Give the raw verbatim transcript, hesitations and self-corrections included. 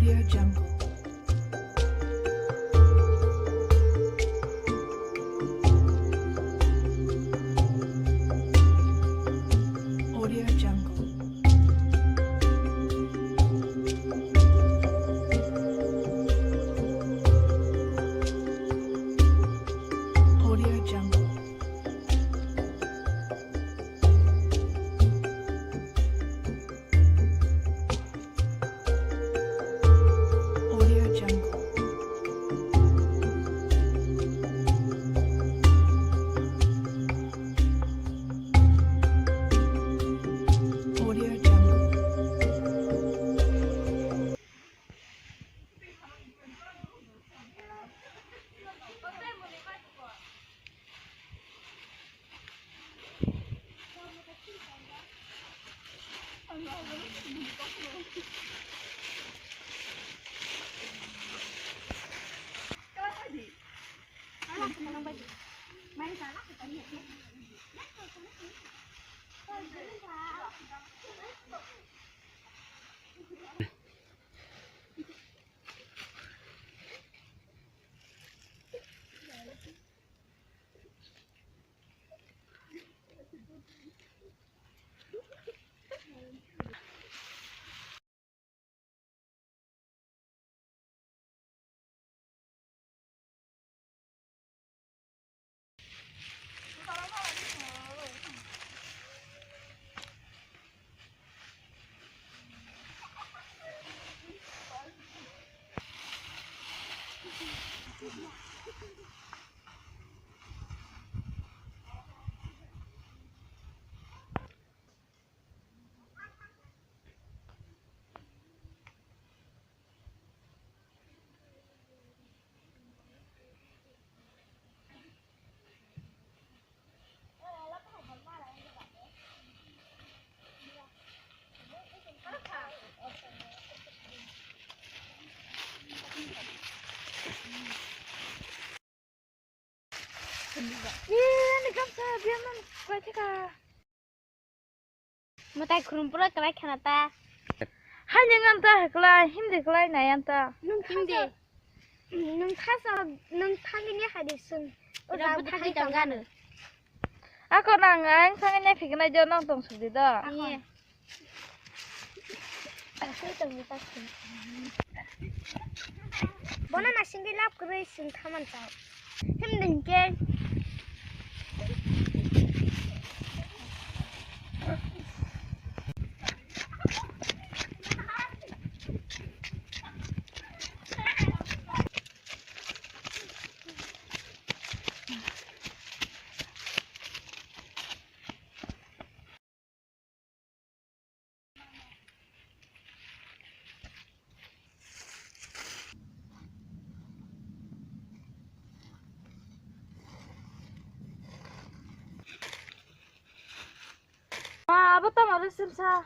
Audio Jungle. Audio Jungle. Audio Jungle. Audio Jungle. Audio Jungle. Ee, ani gamsa biaman kwlai thika. Mwtai khrum pura kwlai khana ta. Hai nang anta kwlai, himdi kwlai nai anta. Nwng himdi. Nwng khasa, nwng thangini hai di sung. Ira bwthagwi tong gano. Ako nang ang thangini phiknai jo nang tong sudi do. Iye. Bono nasingdi lab kwrwi sing khaman chao. Himdi hinkhe. Ma, abo tamo resim sa.